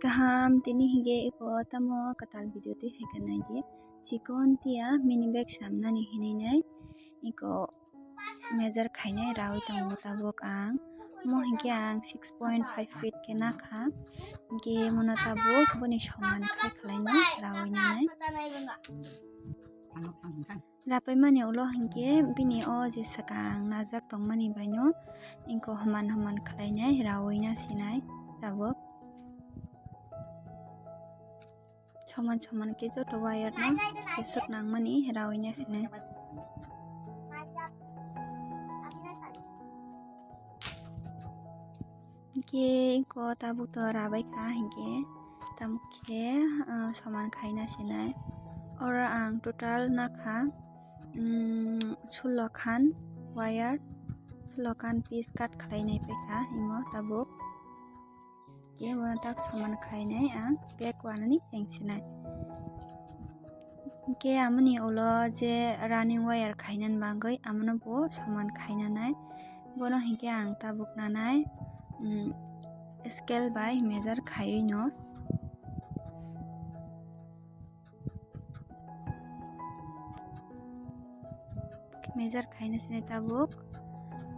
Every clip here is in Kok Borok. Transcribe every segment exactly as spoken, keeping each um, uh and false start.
Kaham tini hingke iko tamo kwtal video twi hai khe naidi. Chikon tia mini bag samnani hinwi nai. Iko measure khainai rawi tongo tabuk ang. Mo hingke ang six point five feet khe nakha. Hingke mono tabuk boni soman khai khlainai rawi nanai. Rapaimani ulo hingke bini o je swkang najak tongmani baino ingko homan homan khlainai rawi na sinai tabuk. Soman soman khe joto wire no jeswk nangmani rawi na sinai. Hingke ingko tabuk to rabai kha hingke tamo khe, ah, soman khaina sinai. Oro ang total nakha, mm, sullo khan wire, sullo khan piece cut khlainai paikha imo tabuk. Khe bono tak soman khlainai ang bag wanani chengsinai. Hingke amoni ulo je running wire khainani bagwi amono bo soman khainanai. Bono hingke ang tabuk nanai, mm, scale bai measure khaiwi no. Measure khaina sinai tabuk.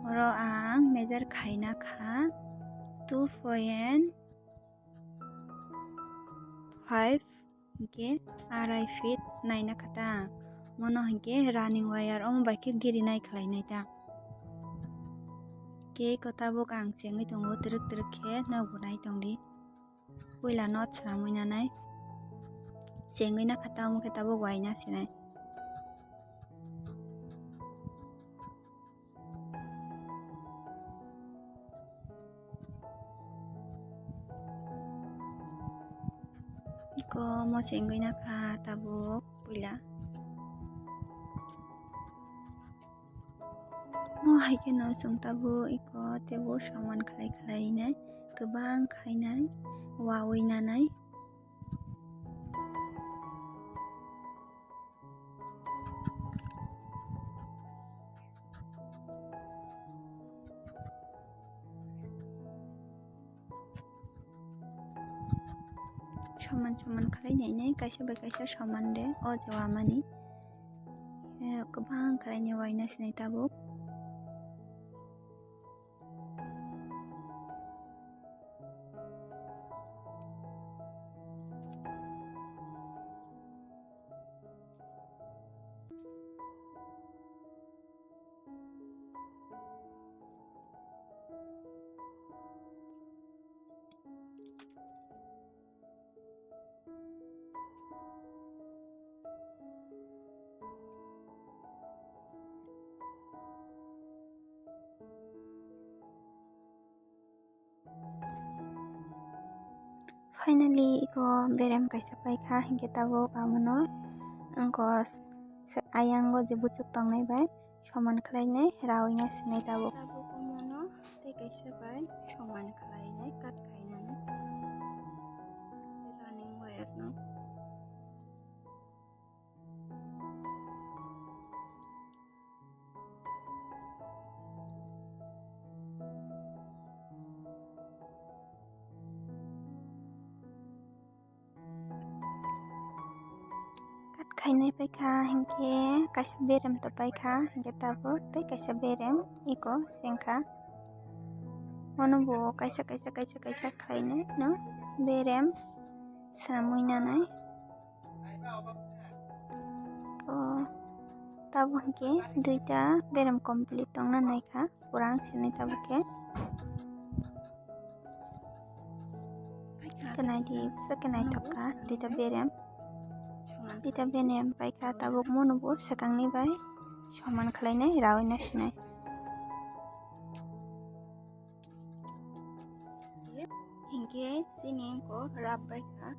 Oro ang measure khaina kha two point five hingke arai feet naina kha ta. Mono hingke running wire omo bai khe giri nai khlai nai ta. Khe ko tabuk ang chengwi tongo twrwk twrwk khe nokbo nai tongdi. Puila not swnamwi nanai. Chengwi nakha ta omo khe tabuk waina sinai. Iko mo chengwi nakha tabuk puila. Mo hai kheno chwng tabuk iko teibo soman khlai khlai nai kwbang khainai wawi nanai. Soman soman khlai nai nai, kaisa bai kaisa soman de o je wamani. Eh, kwbang khlai nai waina sinai tabuk. Finally, iko berem kaisa paikha, hinkhe tabuk amono wngkha s-, s-, ayango je buchuk tongnai bai soman khlainai, rawina sinai tabuk. Tabuk omono tei kaisa bai soman khlainai, cut khainani. Running wire no. Cut khainai paikha, hinkhe kaisa berem to paikha, hinkhe tabuk tei kaisa berem iko sengkha. Mono bo kaisa, kaisa, kaisa, kaisa khainai no berem swnamwi nanai. O, tabuk hinkhe duita berem complete tongna naikha, purang sinai tabuk khe. Khe naidi, bwsa khe naithok kha, duita berem. Duita berem paikha, tabuk mono bo swkangni bai soman khlainai, rawina sinai. Hinkhe chini wngkha rap bai kha.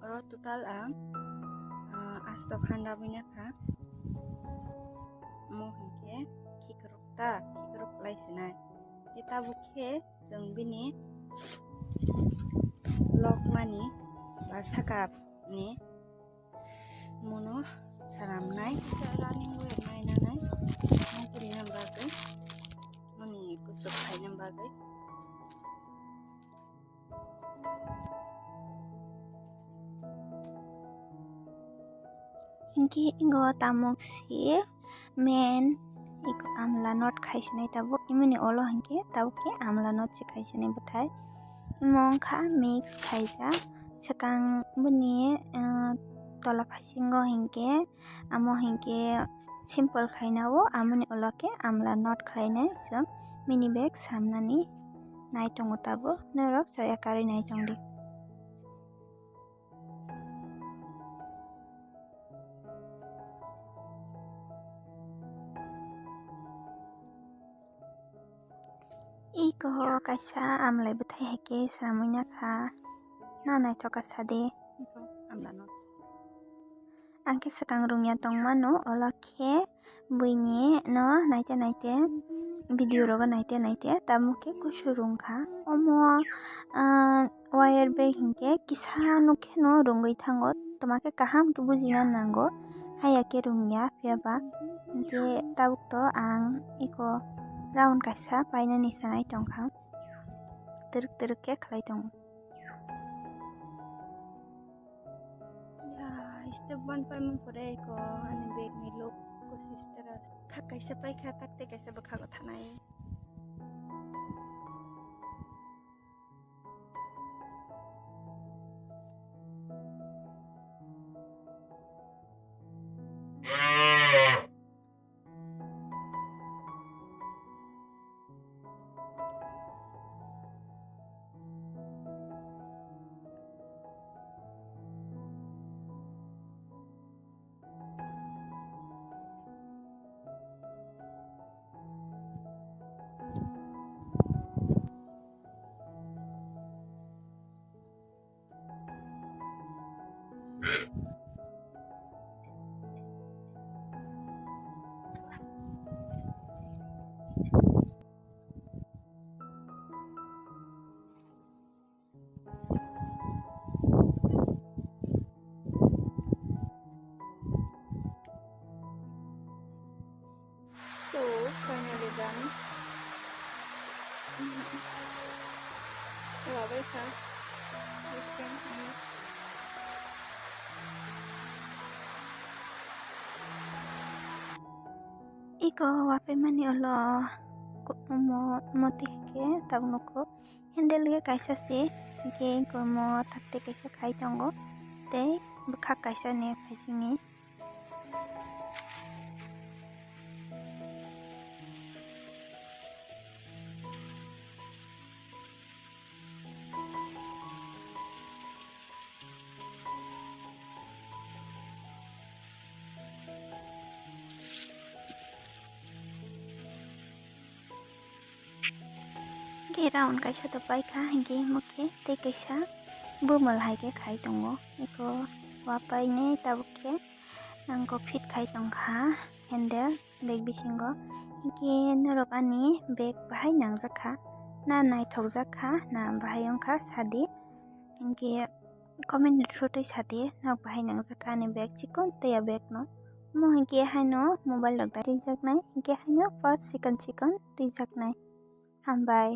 Oro total ang, ah, asto khan rabwi na kha. Omo hinkhe khikrok ta, khikrok khlai sinai. Khe tabuk khe chwng bini lokmani ba sakapni Mono saramnai, running wire nainanai, mokri na bagwi, moni kusuk khaina bagwi. Hinkhe ego tabuk se main ego amla not khaisinai tabuk, imoni olo hinkhe tabuk khe amla not se khaisinai bwthai. Imo wngkha mix khaijak, swkang boni, ah, tola phaisingo hinkhe, amo hinkhe simple khaina o, amoni olo khe amla not khlainai chwng mini bag samnani nai tongo tabuk, norok chaya karwi nai tongdi. Iko kaisa amlai bwthai hai khe swnamwi nakha. Na naithoka sa de. Iko amla no. Ang khe swkang rwngya tongmano, olo khe buini no naite naite, video rogo naite naite tabuk khe kusu rwngkha. Omo, ah, wire bag hinkhe kisa nuk kheno rwngwi thango, twma khe kaham khe bujina nango, haya khe rwngya phiyaba. Hinkhe tabuk to ang eko round kaisa painani sanai tongkha, twrwk twrwk khe khlai tongo. Ya, step one paimung pore eko ani bag ni look ko sister. Kha kaisa paikha, takte kaisa bwkhago thanai. So, finally done. Labai kha. Bising, hmm. Iko wapaimani ulo ko-, mo-, moti hai khe tabuk nuko handle khe kaisa se, hinkhe iko mo takte kaisa khai tongo, tei bwkhak kaisa ni phaisingni. Hinkhe round kaisa to paikha, hinkhe mokhe tei kaisa bumal hai khe khai tongo. Eko wapainai tabuk khe ang kok fit khai tongkha handle bag bisingo. Hinkhe norok ani bag bahai nangjakha, na naithokjakha, na bahai wngkha sadi. Hinkhe comment ni through twi sadi, nok bahai nangjakha ani bag chikon tei a bag no. Omo hinkhe haino mobile rok da twijaknai, hinkhe haino part chikon chikon twijaknai. Hambai.